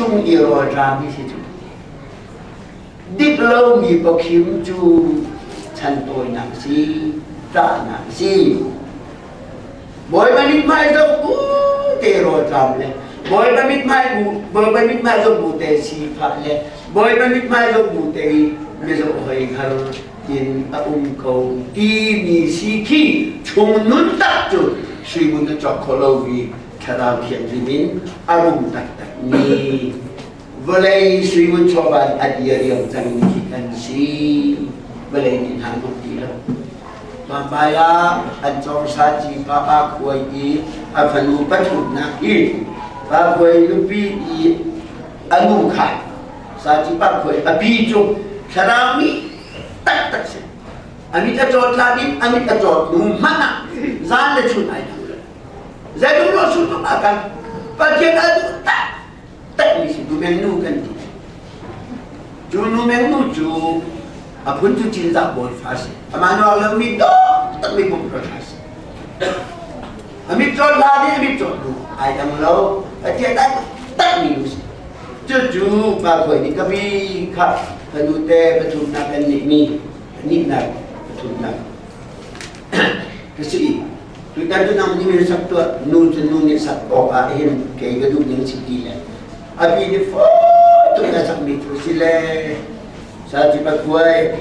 Chung i rawlṭam hi si cu. Dik lomi pawkhim cu chantawinak si, ṭahnak si. Bawipa mithmai zoh bu te rawlṭam le Bawipa mithmai bu Bawipa mithmai zoh bu te sifah le Bawipa mithmai zoh bu te i mizoh hoi hngal in a um ko timi si khi chung nun tak cu suimun na cawk kho lomi Thlarau Thianghlim in a rum taktakmi vawlei suingun chawva a diriam cangmi khi kan si. Vawlei nih hna tuk ti lo. Tlangpai ah an cawng saci papa khuai i a fanu pathumnak hi pa khuai nupi i a nu kha saci pa khuai a pi cu thlarau mi taktak si. A mit a cawt hlan in a mit a cawt hnu hmanh ah zan le chun ai dang lo. Zeiduh lo su tuk ah kan Pathian a duh tak tak mi si nu nu kan ti. Cu nu nu cu a phun cu Cinzah bawi fa si. Amah nuar lo mi do tak mi pum ka tha si. A mit cawn hla nih a mit cawn nu ai dang lo. Pathian a duh tak mi nu si. Cucu pa khuai nih ka bi kha ka nu te pathumnak kan nih mi nihnak pathumnak ka si. Tutan cu nang nih min sak tuah, nu cu nu nih sak awk ah hin kei ka duh ning si ti le a pi nih fawi tuk in a sakmi cu si le saci pakhuai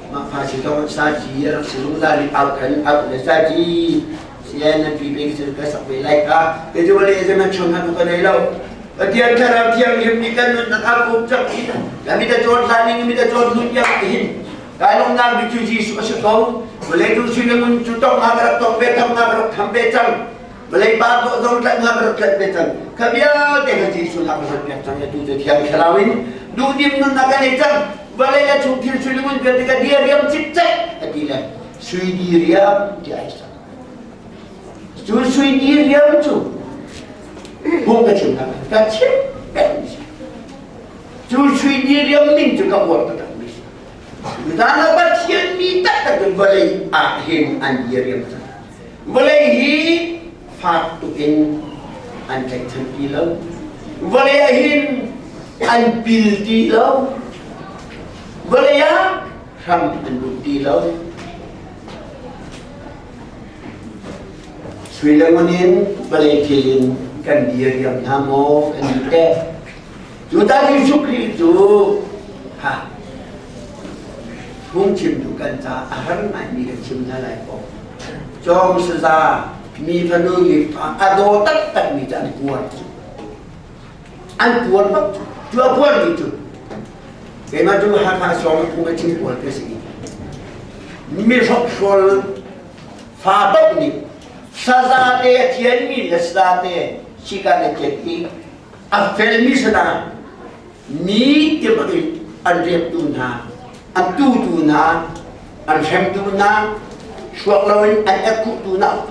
mah fa si tong saci a rak si zungzal i au khan au le saci sian nan pi pe ka sak ve lai ka te cu vale zeman chon han ka nei lo Pathian thlarau thianghlim nih kan nunnak a kum cang i kan mi ta cawn hlan ning mi ta cawn hnu tiang hin Kai lawmnak bik cu Jesuh a si ko. Vawlei cu sui le ngun cu tong nga ka rak tong ve, tham nga ka rak tham ve cang. Vawlei pa dawh zong tlaih nga ka rak tlaih ve cang. Kha vialte kha Jesuh nak ka piak cang. Atu cu thiang thlarau in duhdim nunnak ka nei cang. Vawlei le chung thil sui le ngun vialte ka diriam cikcek a ti le sui diriam ti ai sak. Cu sui diriam cu phung ka chim hna ka chim peng. Cu sui diriam ning cu ka uar taktak mi si. Zan ah Pathian mi taktak in vawlei ah hin an diriam cang. Vawlei hi fak tuk in an tlaihchan ti lo. Vawlei ah hin an pil ti lo. Vawlei ah hram an lut ti lo. Sui le ngun in vawlei thil in kan diriam hna maw kan ti teh. Judah Jesuh Khrih cu ha phungchimtu kan ca a har ngaimi kan chim hna lai ko. Cawng saza mi fanu mi fa a daw taktakmi cu an puar cu. An puar bak cu. Cu a puarmi cu keimah cu Hakha sawng phung a chim pawl ka si. Mi hrokhrawl fa paoh nih saza te a thianmi le saza te sikan a thian i A felmi sinah mi tibantuk in an riaptu hna, an tutu hna, an hremtu hna, chuak loin an ekkuhtu hna,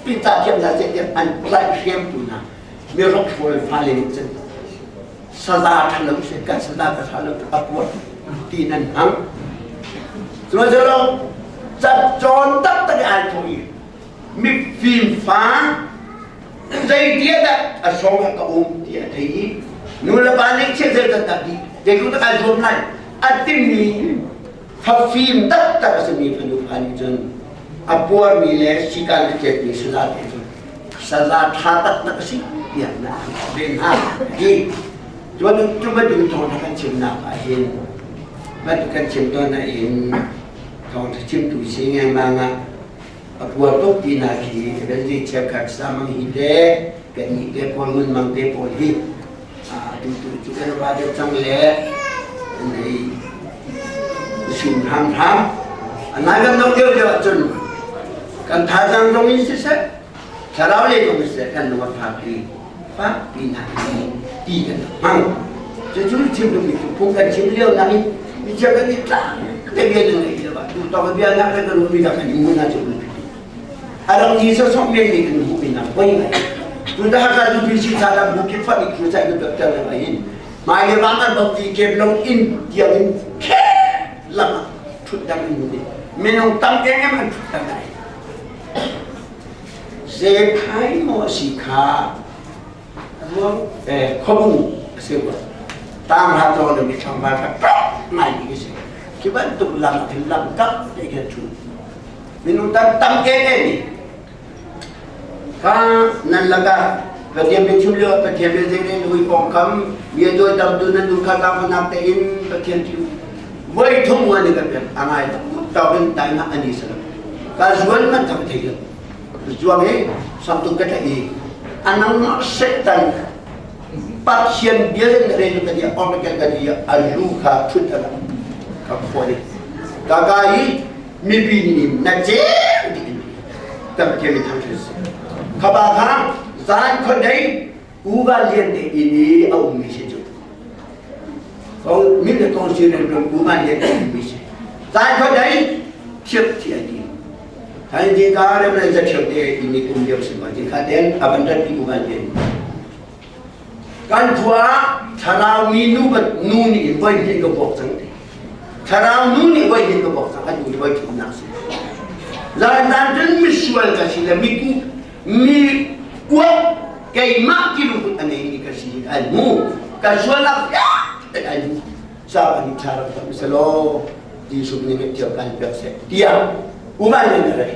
pinca thiam hna seh tiah an tlaihhremtu hna, mi hrokhrawl fale nih cun saza ṭha lo seh kan saza ka ṭha lo a puat ti nan hmang. Sihmanhsehlaw cawn taktak i ai thawh i mifim fa Zeitiah dah a sawng ah ka um ti a thei i nu le pa nih chiah zel tak dih zeitluk dah kai zuam lai a timi fafim taktak a simi fanu fa nih cun a puarmi le sikan a cetmi saza te cu saza ṭha taktak a si tiah na ve hna ti cu cu bantuk thawngṭha kan chimnak ah hin bantuk kan chim tawn ah hin thawngṭha chimtu si ngengmang ah A puar tuk tinak hi Evangelist cheukhat samang hi te kannih te Paul Ngun Mang te pawl hi tutu cu kan ra deuh cang le an hei sum hramhram. A nai kan no deuh deuh ahcun kan thazaang zong in siseh thlarau lei zong in siseh kan lung a fak i fak pi hna ti kan hmang. Cucu chim duhmi cu phung kan chim lio nak in mi chia kan i tlang te bia nan ngei lo tu tawk bia nak le kan mi kan in mun cu a rang ni so sok men ni kan hu mi nak poi ngai tu da ka tu bi si cha da bu ki fa ni khu chai du doctor le mai hin mai le wang an bok ti kem long in tiang in khe lam thut dang in ni minung tam em em an thut dang ai se phai mo si kha ruang khuabu A si ko. Tang ha to le mi chang ba tha ngai mi si. Khi bantuk lam ah khin lam kap te khin thu. Minung tam tam ke ke ni. Ka nan laka Pathian bia chim lio Pathian bia zei le hui pong kam bia doi tam tu nan du kha lang nak te in Pathian chu voi thum wa ni ka pek angai tawk in tai na ani salam ka zuan man thak thei lo zuang hi samtung ka thai anang setan Pathian bia in re ka dia ong ka ka dia alu kha thut ala ka kholi ka ka hi mipi nih na cem ti kan Pathian mi thang si kha ba kha zan khodei uva lian te ini a um mi si chu kong min le kong si ren rum uva lian te um mi si zan khodei thiap thi ai ti Hai di ka rem le za thiap te ini um lio si ma ti kha ten abundant pi uva lian Kan khua thlarau mi nu nu nih voi hnih ka bawk cang ti. Thlarau nu nih voi hnih ka bawk cang an nu voi thumnak si. Zan zan cun misual ka si le mi ku mi kuak keimah ti lungput a nei mi ka si an mu ka sual nak an mu sa an thla rak tam selaw Jesuh nih ngeih kan pek seh tiah uman in a rak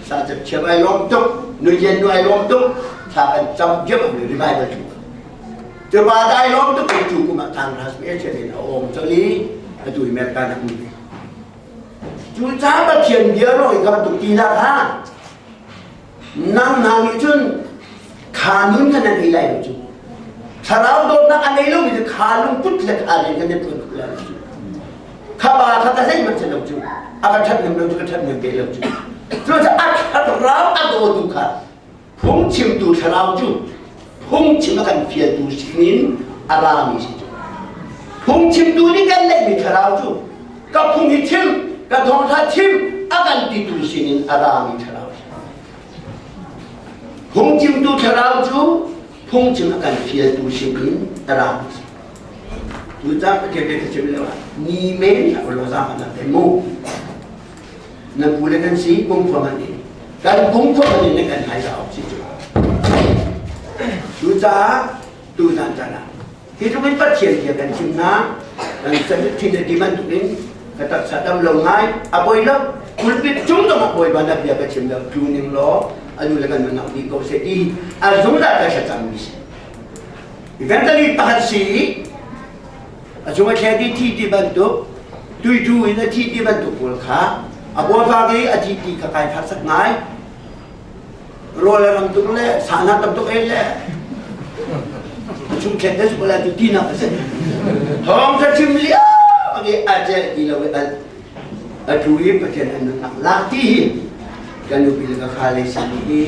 sa cep chiam ai lawm tuk nu yen nu ai lawm tuk thla kan cam diam mi revival tu cu pa dai lawm tuk tu kum ah tang ras me chen in a om chali atu America na um cu ca Pathian bia ro i kam tuk ti na kha nang hna nih cun kha nun kha nan ei lai lo cu thlarau dawtnak a nei lomi cu kha lungput le kha rian kan i ṭuan lai lo cu kha pa kha ka zeihmanh si lo cu a ka ṭhathnem lo cu ka ṭhathnem ve lo cu cucaah a thlarau a dawtu kha phungchimtu thlarau cu phungchim a kan fialtu sinin a rami si cu phungchimtu nih kan neihmi thlarau cu ka phung hi chim ka thawngṭha chim a kan titu sinin a rami thlarau si phungchimtu thlarau cu phungchim a kan fialtu sinin a rami si tucang Pathian bia ka chim lio ah ni men hlah ulaw zaang an te mu nan pu le kan si pumkhua man in kan pumkhua man in kan hai za awk si cu cucaah tu zan caan ah hi tluk in Pathian bia kan chim na kan chan thin le ti bantuk in ka taksa dam lo ngai a poi lo pulpit cung zong ah Bawipa na bia ka chim lo tlu ning law anu le kan nak dih ko seh ti a zungzal ka thlacam mi si Evangelist pakhat si i a cung a thlet i thi ti bantuk tuitu in a thi ti bantuk pawl kha a bawipa i a thi ti kha kai pharsak ngai rawl a ram tuk le sana tam tuk el le a chung thlet le suka tu ti nak a si thawng tha chim lio agi a che ti lo a tu i Pathian an nak lak ti hi kan nupi le ka fa le sin hi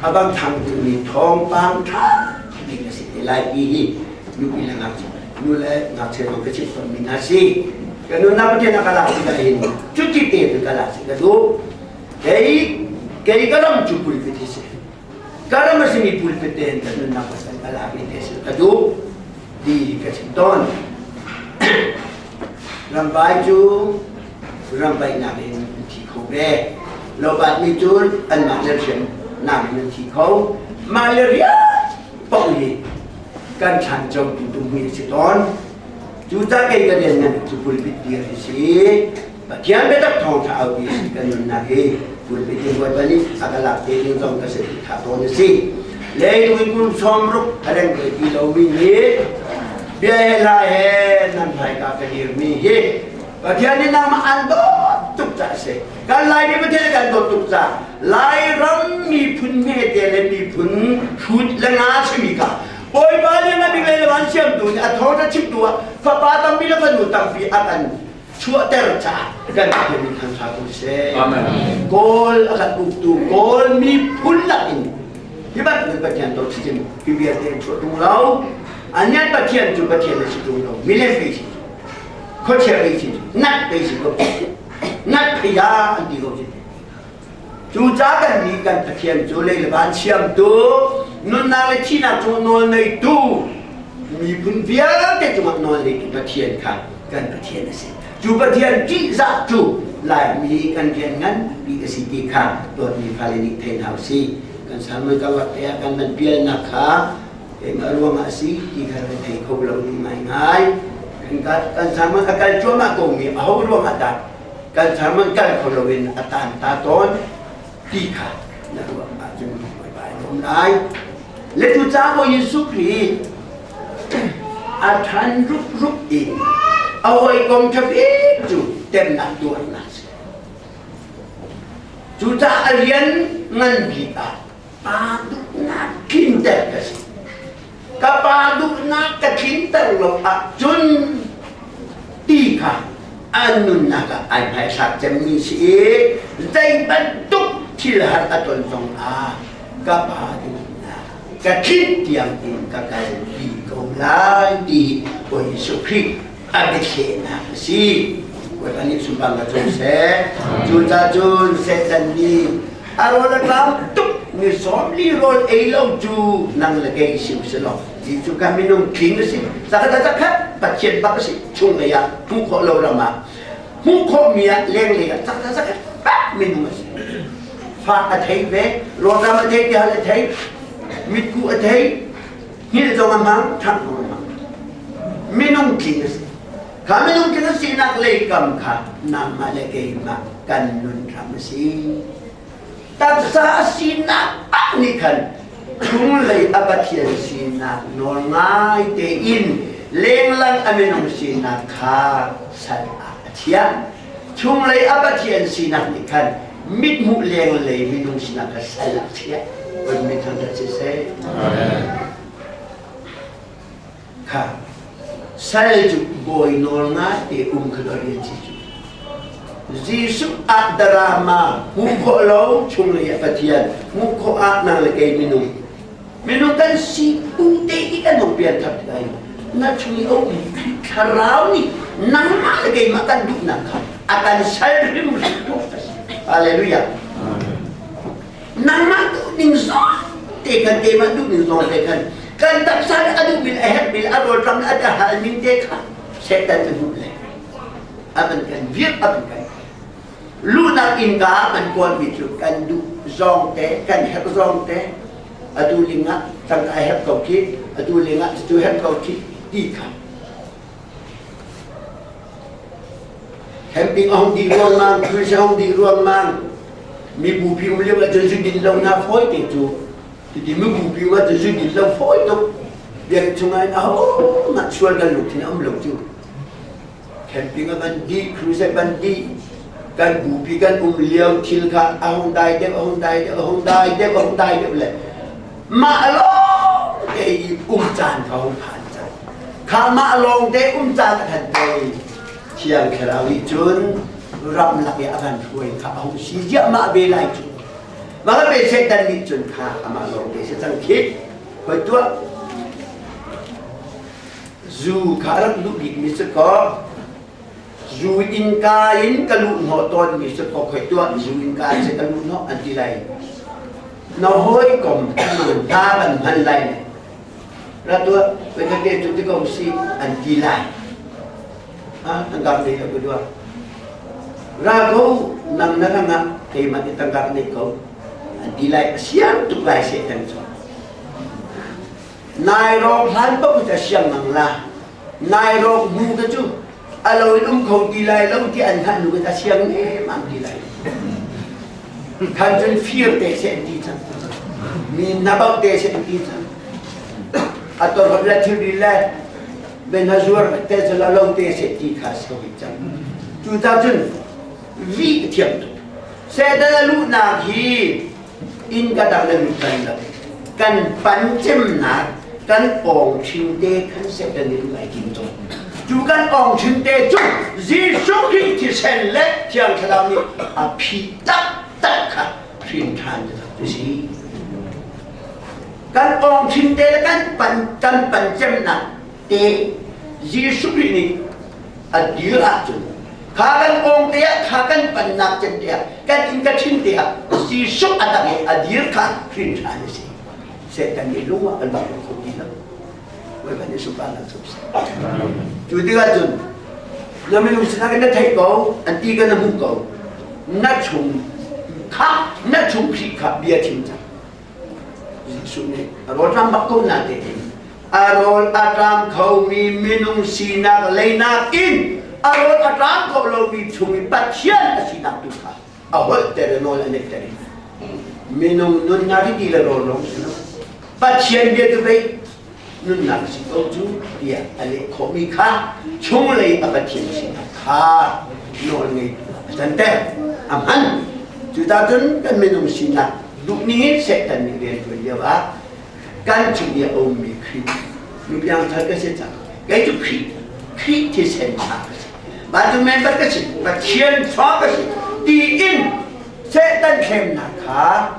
a bang thang mi thawngpang tha bik a si te lai ti hi nupi le ngakchia nu le ngakchia zong ka chimh tawn mi hna si ka nu na Pathian a ka lak si ka hin cuti te ka lak si ka duh kei kei ka ram cu pulpit hi si ka ram a simi pulpit te hin ka nunnak pasal ka lak mi te si ka duh ti ka chim tawn ramvai cu ramvaihnak in an thi kho ve lobat nih cun anmah le rian nak in an thi kho mah le rian paoh hi kan thlan cotu tumhui a si tawn cucaah kei ka rian ngan cu pulpit dir hi si Pathian biatak thawngṭha aupi si kan nunnak hi pulpit in Bawipa nih a ka lak te ding zong ka si tha tawn a si leilung in kum 60 a reng ve ti lomi nih bia he hla he nan hmaika ka dirmi hi Pathian nih nangmah an dawt tuk caah a si. Kan Laimi Pathian nih kan dawt tuk caah Lairam miphun hmete le miphun hrut le nga simi kha Bawipa nih na bik le van siamtu nih a thawngṭha chimtu ah fapa tampi le fanu tampi a kan chuahter caah kan Pathian min thangṭha ko seh. Amen. Kawl a kan uktu Kawl miphun lakin hi bantukin Pathian dawt si hi vialte an chuah tung lo. Anian Pathian cu Pathian a si tung lo. Milem pe si. Khuachia pei si nat pei si ko nat phei dah an ti ko si cu ca kan nih kan Pathian cu lei le van siamtu nunnak le thihnak cung nawl neitu miphun vialte cungah nawl neitu Pathian kha kan Pathian a si cu Pathian ṭihzah cu Laimi kan rian nganpi a si ti kha dawtmi fale nih thei hna usih kan salmoi ka te ah kan van pialnak kha. Keimah ruangah a si ti kha ka thei kho lo ning ngaingai. Kan sermon a kal cuahmah ko mi aho ruangah dah kan sermon kal kho loin a tan ta tawn ti kha na ruah ahcun Bawipa in um lai. Le cu ca Bawi Jesuh Khrih a ṭhan ruprup in a hawikom ṭha bik cu temnak tuarnak si. Cucaah a rian ngan bik ah pa duhnak tlinter ka si. Ka pa duhnak ka tlinter lo ahcun ti kha an nunnak ah ai hmaithlak cemmi si i zei bantuk thil har a ton zong ah ka pa duhnak ka tlinh tiang in ka kalpi ko lai ti Bawi Jesuh Khrih a biathlehnak a si. Bawipa nih sunparnak ka cung seh. Cucaah cun Satan nih a rawl a tlam tuk mi 40 rawl ei lo cu nang le kei si u sih law ti cu kan minung tling a si. Zakhat zakhat Pathian bak a si. Chung lei ah hmuh khawh lo ram ah hmuh khawh mi ah lenglei ah zakhat zakhat bak minung a si. Fa a thei ve, rawlram a thei, tihal a thei, mitkuh a thei, hngilh zong a hmang, ṭhangh zong a hmang. Minung tling a si. Kha minung tling a sinak leikam kha nangmah le keimah kan nun hram a si. Taksa a sinak ah nih khan chunglei a Pathian sinak nawl ngai tein lenglang a minung sinak kha sal ah a chiah. Chunglei a Pathian sinak nih khan mithmuh lenglei minung sinak kha sal ah chiah. Von mi thangṭhat siseh. Kha sal cu bawi nawl ngai te um kha dawh rian si cu. Jesuh ah drama hmuh khawh lo chunglei ah Pathian hmuh khawh ah nang le kei minung minung kan si bu te i kan hung pian thap lai na chung i a um thlarau nih nangmah le keimah kan duhnak kha a kan sal hrimhrim ko. Hallelujah. Nangmah duh ning zong te khan keimah duh ning zong te khan kan taksa nih a duh bil a herh bil a rawlṭam a hal ning te kha Satan a duh le a van kan virh a van kan luhnak innka kan kawl mi cu kan duh zong te kan herh zong te atu lingah tangka a herh ko khi atu lingah cucu herh ko khi ti kha Camping a hung dih ruangmang, cruise a hung dih ruangmang. Mibu pi um lio ahcun zu din lo na fawi te cu. Cuti mibu pi um ahcun zu din lo fawi tuk. Biakinn chungah in aho mah sual kan lungthin a um lo cu. Camping a van dih, cruise a van dih. Kan bupi kan um lio thil kha a hung dai deuh, a hung dai deuh, a hung dai deuh, a hung dai deuh le mah lawng te i um caan kha hung phan cang. Kha mah lawng te um caan a khan te Thiang Thlarau nih cun ramlak i a kan hruai kha a hung si ziahmah ve lai cu. Mah ve Satan nih cun kha amah lawng te si cang khit. Hoi tuah zu kha rak duh bikmi si kaw zu innka in ka luh hnawh tawnmi si kaw khoi tuah zu innka in ka luh hnawh an ti lai. Na hawikom hna kan hman lai. Ra tuah, te cu ti ko si an ti lai. Tangka nei lo ka dua. Ra ko nang na rang ah keimah nih tangka ka nei ko. An ti lai, a siang tuk lai Satan cu. Nai rawk hlan paoh cu a siang ngang la. Nai rawk hnu ka cu a lo in um kho ti lai lo ti an hngalh nu ka a siang nemam ti lai. Khan cun fir te seh an ti cang. Mi nabauh te seh an ti cang. A torhot le thilri le ben ha zuar te cu la lo te seh ti kha si ko cang. Cu ta cun vi thiam tuk. Satan a luhnak hi inn ka dang le lut kan lo. Kan pan cemnak kan awng ṭhin te khan Satan nih luh ai tim tawn. Cu kan awng ṭhin te cu Jesuh Khrih thisen le Thiang Thlarau nih a phi taktak kha hrin ṭhan cu si. Kan awng ṭhin te le kan pan kan pan cemnak te Jesuh Khrih nih a dir ahcun kha kan awng te ah kha kan pannak cem te ah kan inn ka ṭhin te ah Jesuh a tang i a dir kha hrin ṭhan a si. Satan nih lung ah kan bak kho ti lo. Bawipa nih sunparnak cu seh. Cu tikah cun na minung sinah na theih ko, an ti ka na hmuh ko. Na chung kha na chung Khrih kha bia chim cang. Jesuh nih a rawlṭam bak ko na te. A rawl a ṭam khomi minung sinak leinak in a rawl a ṭam kho lomi chung i Pathian a sinak tu kha a holhter i nawl a neihter i minung nunnak hi ti le rawl lawng si lo Pathian bia tu pei nunnak si ko cu tiah a leh khawhmi kha chunglei a Pathian sinak kha nawl ngeitu a canter a hman cucun kan minung sinak duhning in Satan nih rian ṭuan lio ah kan chung i a ummi Khrih mi piangthar ka si cang kei cu Khrih Khrih thisen fa ka si vancung member ka si Pathian fa ka si tiin Satan thlemnak kha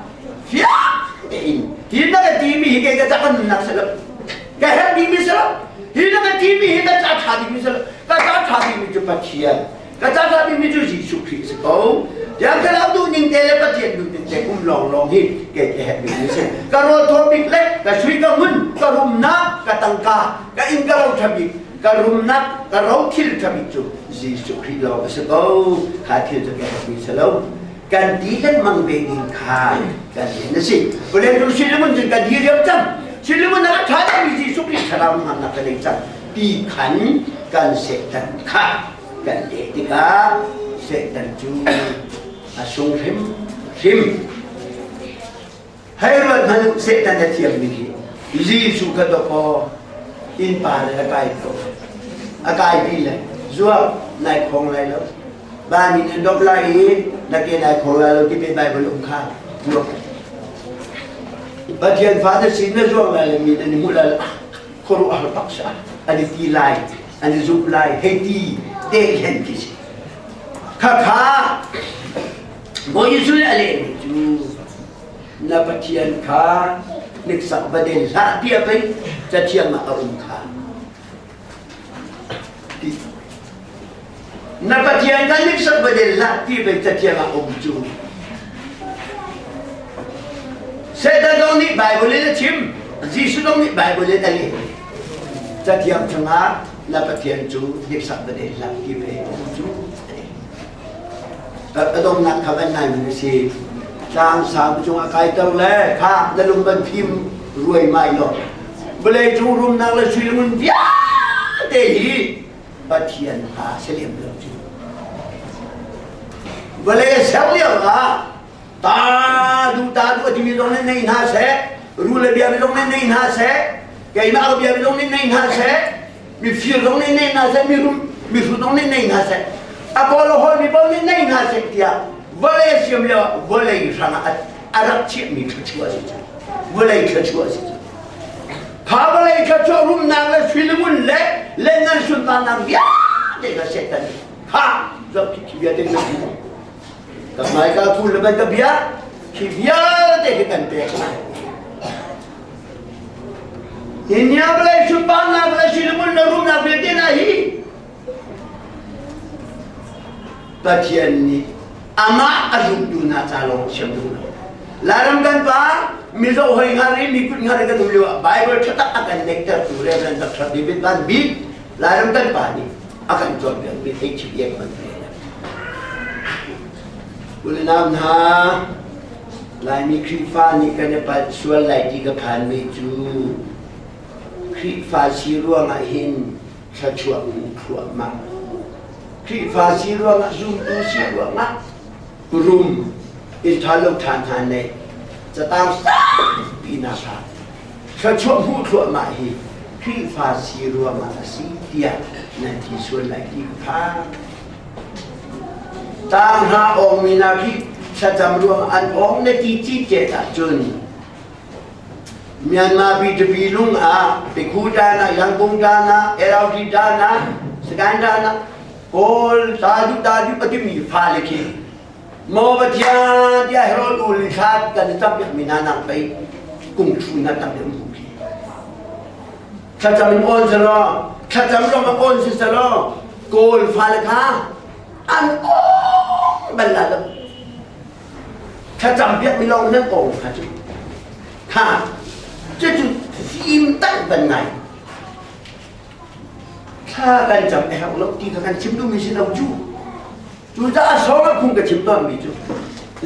fiang tein hi na ka timi hi kei ka ca kan nunnak si lo ka herh dingmi si lo hi na ka timi hi ka ca ṭha dingmi si lo ka ca ṭha dingmi cu Pathian ka ca ṭha dingmi cu Jesuh Khrih si ko tiang thlarau duh ning te le Pathian duh ning te um lawng lawng hi kei ka herh dingmi si ka rawl thaw bik le ka sui ka ngun ka rumnak ka tangka ka inn ka ro ṭha bik ka rumnak ka ro thil ṭha bik cu Jesuh Khrih lawng a si ko kha thil cu ka herhmi si lo kan ti lengmang ve ding kha kan rian a si. Vawlei cung Solomon cun kan dir lio cang. Solomon a ṭha deuhmi Jesuh Khrih thlarau ngamnak kan nei cang ti khan kan Satan kha kan leh tikah Satan cu a sung hrimhrim. Hei ruat hmanh u, Satan a thiammi hi Jesuh kha dawkaw innpa le a kai ko. A kai pi le zuak nai khong lai lo. Van in an dawp lai i na ke nai khong lai lo ti pe Bible um kha zuak. Pathian fa na si na zuang lai le mi nan i hmuh lai khuaruah har bak sa an i ti lai an i zumh lai hei ti te hen khi si. Khakha Bawi Jesuh nih a lehmi cu na Pathian kha hniksak va den hlah tiah pei Cathiang ah a um kha. Na Pathian kha hniksak va den hlah ti pei Cathiang ah a um cu. Satan zong nih Bible in a chim, Jesuh zong nih Bible in a leh. Cathiang chungah na Pathian cu hniksak va den hlah ti pei a um cu. A donghnak kha van ngai mi na si. Tlang sang cungah kaiter le kha na lung van fim ruaimai law vawlei cung rumnak le sui le ngun vialte hi Pathian ha si lem lo cu. Vawlei a ser lio ah ta du ta du a timi zong nih nei hna seh, ru le bia mi zong nih nei hna seh, keimah ka bia mi zong nih nei hna seh, mifir zong nih nei hna seh mirum mihrut zong nih nei hna seh a kawl a hawi mi paoh nih nei hna seh tiah vawlei siam lio ah vawlei hrang ah a rak chiahmi thluachuah a si cu vawlei thluachuah a si cu kha vawlei thluachuah rumnak le sui le ngun le lennan sunparnak vialte kha Satan kha zoh khi vialte na ti ka hmaika phul le ban ka bia khi vialte khi kan pek lai Hinya vawlei sunparnak le sui le ngun le rumnak vialte hna hi Pathian nih amah a zumtu hna ca lawng siam duh lo. Lairam kan pa Mizo hoi ngar i mi kut ngar i kan um lio ah Bible ṭha tak a kan neihtertu Reverend Dr. David Van Bik Lairam kan pa nih a kan cawnpiakmi theih kan pe. Unau hna, Laimi Khrihfa nih kan i palh sual lai ti ka phanmi cu Khrihfa si ruangah hin thluachuah hmu thluahmah. Khrihfa si ruangah zumtu si ruangah rum inn ṭha lo ṭha hna neih catang saupi na hla thluachuah hmuh thluahmah hi Khrihfa si ruangah a si tiah nan ti sual lai ti ka phang. Tang hna awngmi hna khi thlacam ruang an awng na ti cicet ahcun Myanmar B2B lung ah Pikhu dana, Yangon dana, LRD dana, Sagaing dana, Kawl tadu tadu a timi fale khi maw Pathian tiah Herod ul ni thla kan i tam piak mi hna nak pei kum thu na tam deuh mu khi thlacam in awn selaw thlacam lawng a awn si selaw Kawl fale kha an awng bal la lo thlacam piak mi lawng nan awng kha cu kha cucu fim tak ban ngai thla kan cam a herh lo ti kha kan chim duhmi si lo cu cucaah sawng a phung ka chim tawnmi cu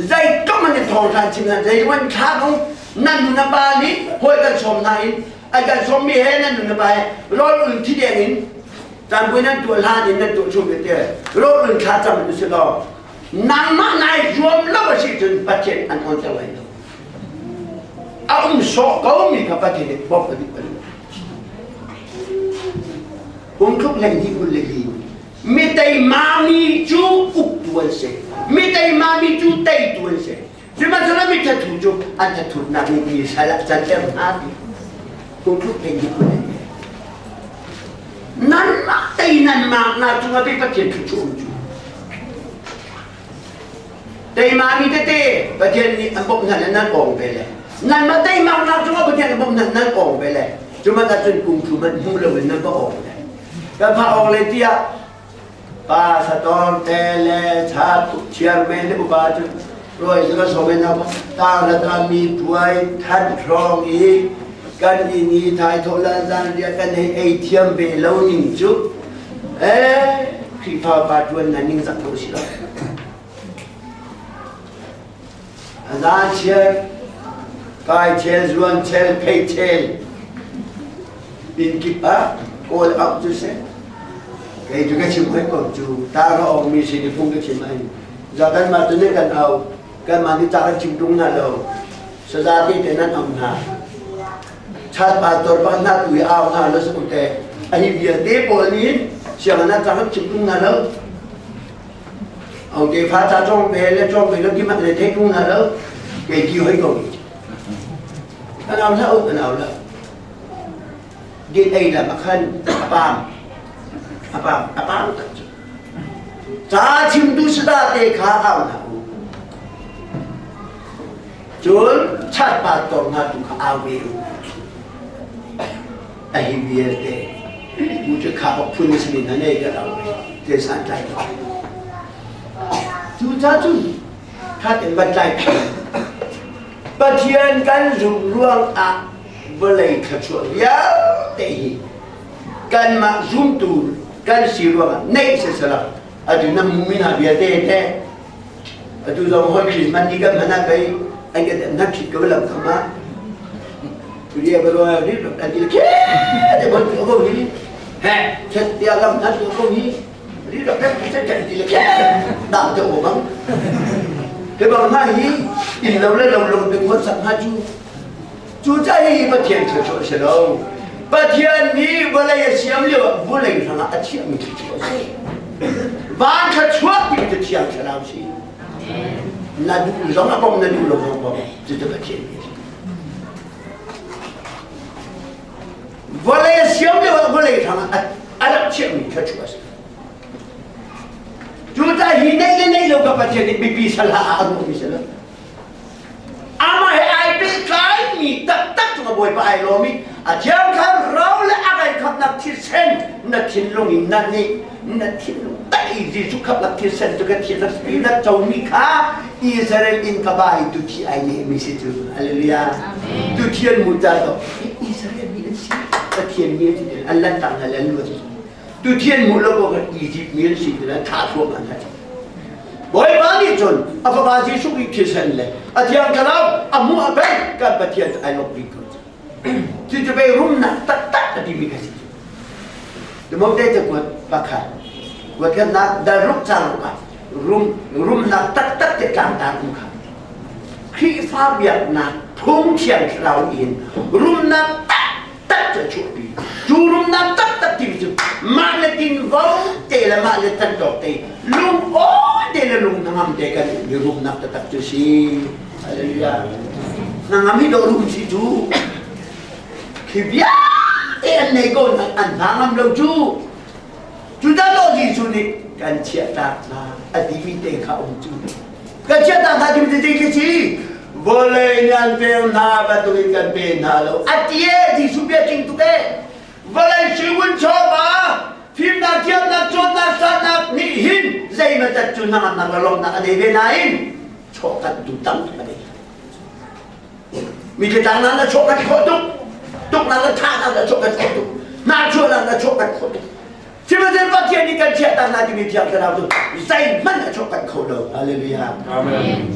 zeitluk man in thawngtha chim hna zeitluk man thla kong nan nu na pa nih hawi kan sawm hna in Ai kan sawmmi he nan nun na pa he rawl ul thi deng in caan nan tuah hlan in nan tuah chung te rawl ul thla cam in si law nangmah nai zuam lo a si cun Pathian an on ter lai lo. A um sawh ko mi kha Pathian nih bawmh a duh bal lo. Kum tluk hlei hnih kul le li mi teimami cu uktu an si. Mi teimami cu teitu an si. Sihmanhsehlaw mi thathu cu an thathutnak nih mi sal ah canter hna ti kum tluk hlei hnih kul le li. Nanmah tei nan maknak cungah pei Pathian thu cu um cu. Teimami tete Pathian nih an bawmh hna le nan awng ve le nanmah teimaknak cungah Pathian an bawmh hna nan awng ve le cuman ahcun kum thu hmanh hmu loin nan va awng le kan pha awng le tiah pa sator te le chat chairman le upa cu ruai cu kan somen na tang la ta mi puai than hrawng i kan i ni thai tho lan zan ria kan hei ei thiam ve lo ning cu eh Khrihfa pa ṭuan na ning zak ko si lo. Azan chiar, kai chel, zuan chel, phei chel, inn kip ah kawl auh cu si. Kei cu ka chim hoi ko cu ta ra ong mi sin i phung ka chim ai. Za kan mah tu nih kan au, kan mah nih ta kan chim tung hna lo. Saza te te nan am hna. Chat pa tor pa hna tu i au hna lo sa te. A hi vialte pawl nih siang na ta kan chim tung hna lo. Au te fa ta chong pe le chong pe lo ki mat le thei tung hna lo. Kei ti hoi ko. An au hlah an au hlah. Din ei lam a khan a pam. A pam a pam tak cu. Ca chimtu sada te kha au hna u. Cun chatpa tor hna tu kha au ve u. A hi vialte mu cu kha bak phun si min hna nei ka au ve. Te san tlai ko. Cu ca cun kha ten van tlai Pathian kan zumh ruang ah vawlei thluachuah vialte hi kanmah zumtu kan si ruangah neih sisala atu na mumi hna vialte te atu zong hoi Christmas ni kan hman ah pei an kan nan ṭhit ko lam kham ah tulia ba ruang ri an ti ke te bon ko hi he chet tia lam nan ko hi ri rak te chet chet ti le ke dang te o bang ke bang na hi in lo le lo lo ding mon sak ha chu Cu ca hi Pathian thluachuah a si lo. Pathian nih vawlei a siam lio ah vawlei hrangah a chiahmi thluachuah a si. Van thluachuah ti cu thiang thlarau si. Na duh zong a bom, na duh lo zong bom. Cucu Pathian bia si. Vawlei a siam lio ah vawlei hrangah a rak chiahmi thluachuah a si. Cucaah hi neih le neih lo ka Pathian nih bipi salah ah a ruahmi si lo. Amah he ai pehtlaimi taktak cu Bawipa ai lawm i a thiang khan ro le a kan khamhnak thisen na thinlung in na nih na thinlung tak i Jesuh khamhnak thisen cu ka thi na comi kha Israel in ka ba i tuthi ai nehmi si cu hallelujah tuthi an mu ta to Israel mi an si Pathian mi an si an lan tang hna le an luat tuthi an mu lo ko kan Egypt mi an si ti la tha thluahmah hna Bawipa nih cun a fapa Jesuh Khrih thisen le a thiang thlarau a hmuh a pek kan Pathian cu ai lawmh bik ko. Cu cu pei rumnak taktak a timi kha si. Timote cakuat pakhat kuatkhatnak dal ruk cang ruk ah rum rumnak taktak te tlangtar um kha Khrihfa biaknak phung thiang thlarau in rumnak taktak cu a chuahpi. Cu rumnak taktak timi cu mah le tinvo te le mah le tantawk te lungawi te le lung hnangam te kan mi rumnak taktak cu si. Hallelujah. Hnangam hi dawh rum si cu. Khi vialte an nei ko an hnangam lo cu. Cu dah dawh Jesuh nih kan chiahtak hna a timi te kha um cu. Kan chiahtak hna timi te khi si. Vawlei nih an pek hna bantukin kan pe hna lo. A tie Jesuh bia tling tuk ee. Vawlei siwun chawva fimnak thiamnak cawnnak sannak nih hin zeimaw cu hnangamnak le lawmhnak a nei ve nain chawhkanh tu tam tuk a nei. Mi tlang na chawhkanh khawh tuk. Tuknak le thahnak na chawhkanh khawh tuk. Nahchuahnak na chawhkanh khawh tuk. Sihmanhsehlaw Pathian nih kan chiahtak hna timi Thiang Thlarau cu zeihmanh a chawhkanh kho lo. Hallelujah. Amen.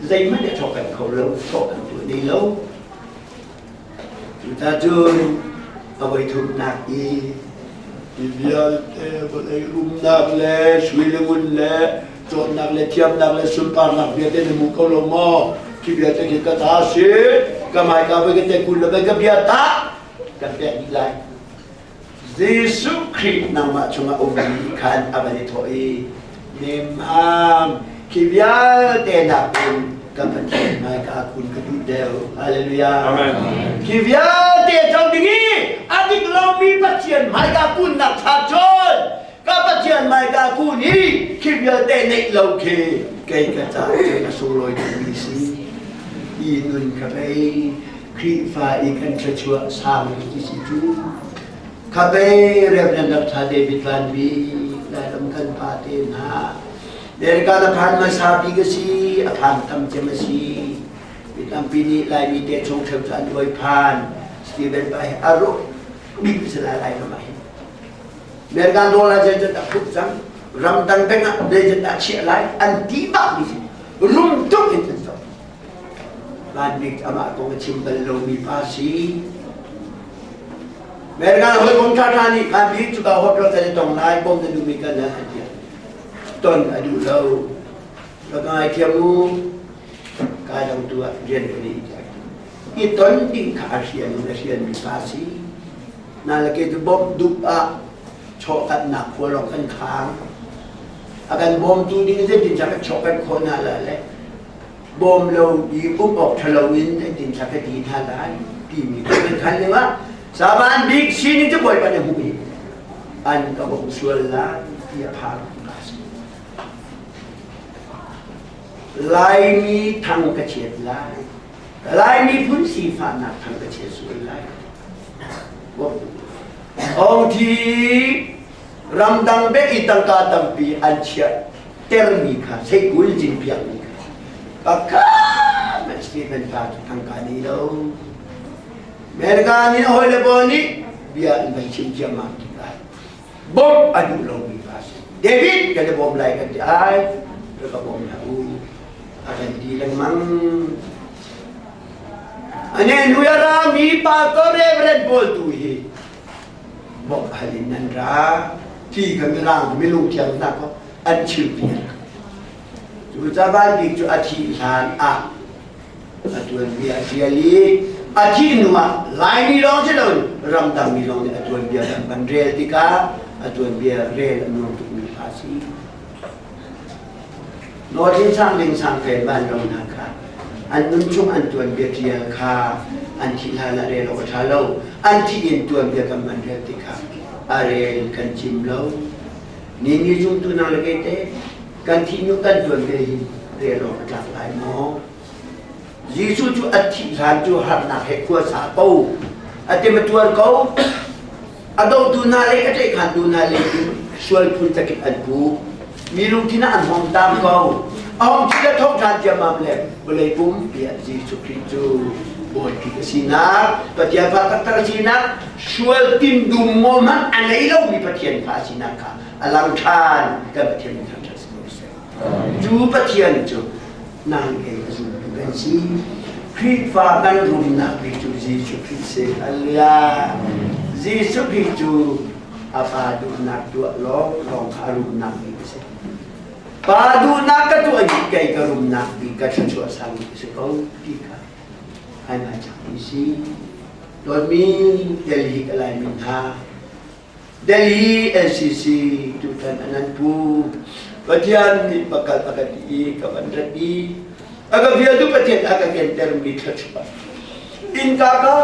Zeihmanh a chawhkanh kho lo, chawhkanh tu nei lo. Cucacun a voithumnak i hi vialte vawlei rumnak le sui le ngun le cawnnak le thiamnak le sunparnak vialte na hmu ko lo maw? Khi vialte khi ka ta a si, ka hmaika voi ka te kun le voi ka bia ta kan pek dih lai. Jesuh Khrih nangmah chungah ummi khan a van i thawh i nemam khi vialte nakin ka Pathian hmaika kun ka duh deuh. Hallelujah. Amen. Khi vialte co ding i a dik lomi Pathian hmaika kunnak tha cun ka Pathian hmaika kun i khi vialte neih lo khi kei ka caah cun a sunglawi tukmi si. I nun ka pei Khrihfa i kan thluachuah sang ti si cu khabe Reverend Dr. David Van Bik Lairam kan pa te hna America na phan hmasa bik a si a phan tam cem a si mi tampi nih Laimi te chung theu cu an uai phan Stephen pa hi a ruh bik si lai Lairam ah hin American dollar zeizat a phut cang ramdang bank ah zeizat dah chiah lai an ti bak mi si rum tuk in an cawk Vanbik amah kong a chim bal lomi pa si. Mergan hawikom ṭhaṭha nih Vanbik cu ka hotel kan i tong lai, bom na duhmi kan an ti. Ton a duh lo. Ka ngaithiam u, kai dang tu ah rian ka nei tiah. I ton ding kha a hrial in a hrialmi pa si. Na le ke cu bom dup ah chawkatnak khua lawng kan khang. A kan bawmtu ding zeitin cak chawkat khawh na la le bawm lo i um awk ṭhalo in an tin thla ka ti hna lai timi kan khan lio ah saban bik sining cu Bawipa nih hmuh hi an ka bawmh sual lai ti a phang ka si. Laimi thang ka chiat lai. Laimi phun sifahnak thang ka chiat sual lai. Ong thi ramdang bek i tangka tampi an chiah termi kha seikul cinpiakmi kha pakhat hmanh Stephen pa cu tangka nei lo. America nih a hawile pawl nih bia an van chim ciammam tikah bawmh a duh lomi pa si. David kan i bawm lai kan ti ai rak ka bawm hlah u a kan ti lengmang. Ane nu ya ra mi pa ko Reverend pawl tu hi bawmh hal in nan ra ti kha mirang minung thiam hna ko an chim piak. Cu caban bik cu a thih hlan ah a tuanbia a ṭial i a thih hnu ah Laimi lawng si loin ramdang mi lawng nih a tuanbia kan van rel tikah a tuanbia rel a nuam tukmi hla a si. Nawlin sang ling sang fel van lo hna kha an nun chung an tuanbia ṭial kha an thih hlan ah rel awk a ṭha lo. An thih in tuanbia kan van rel tikah a rel kan cim lo. Ni ni zumtu nang le kei te kan thih hnu kan tuanbia hi rel awk a tlak lai maw? Jesuh cu a thih hlan cu harnak he khua sa ko. A tem a tuar ko. A dotu hna le a ṭehkhantu hna le in sual phun zakip an pu. Mi lungthin ah an hong tam ko. A hong thi le thawk ṭhan ciammam le vawlei pumpi ah Jesuh Khrih cu Bawipi a sinak, Pathian fa taktak a sinak, sual tindum maw hmanh a ngei lomi Pathian fa a sinak kha a lang ṭhan. Kan Pathian min thangṭhat si ko seh. Cu Pathian cu nang kei a zumtu kan si. Khrihfa kan rumnak bik cu Jesuh Khrih si. Hallelujah. Jesuh Khrih cu a pa duhnak tuah lawng lawng kha a rumnak bik a si. Pa duhnak ka tuah i kei ka rumnak bik ka thluachuah sang bik a si ko ti kha ai mai cang mi si. Dawtmi Delhi ka lai min hna Delhi LCC tutan an an pu. Pathian nih pakal a ka ti i ka van rat i a ka vialtu Pathian a ka kentermi thluachuah innka ka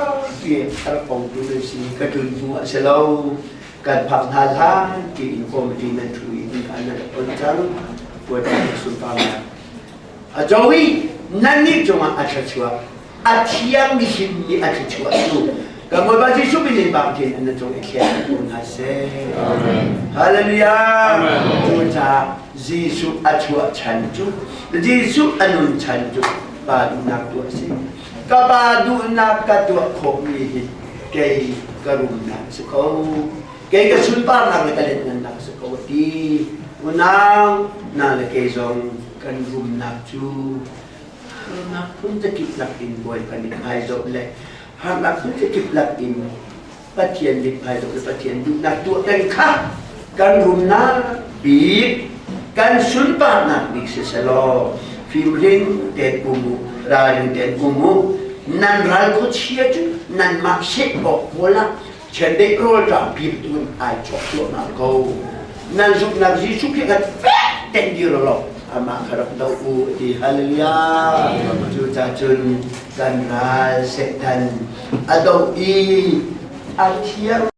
ti a rak pongtu nan si ka tlun hnu a si lo kan phak hna hlan tiin committee nan thu i innka nan rak on cang Bawipa nih sunparnak a co i nannih cungah a thluachuah a thiang him nih a thluachuah cu kan Bawipa Jesuh min in bang tin an cung i thlen ko hna seh. Hallelujah. Cucaah Jesuh a chuah chan cu Jesuh a nun chan cu pa duhnak tuah a si. Ka pa duhnak ka tuah khawhmi hi kei ka rumnak a si ko. Kei ka sunparnak le ka lianhngannak a si ko a ti. Unau na le kei zong kan rumnak cu harnak phun zakip lakin Bawipa nih hmai zoh le Harnak phun lak in Pathian mithmai zoh le Pathian duhnak tuah peng kha kan rumnak bik, kan sunparnak bik siselaw fimhring tein um u, ralring tein um u. Nan ral khuachia cu nanmah seh awk kawl ah chiandeih rawlṭam bik tu in ai chawk cuahmah ko. Nan zumhnak Jesuh Khrih kha fek tein dir law amah kha rak doh u ti. Hallelujah. Cucacun kan ral Satan a doh i a thiang.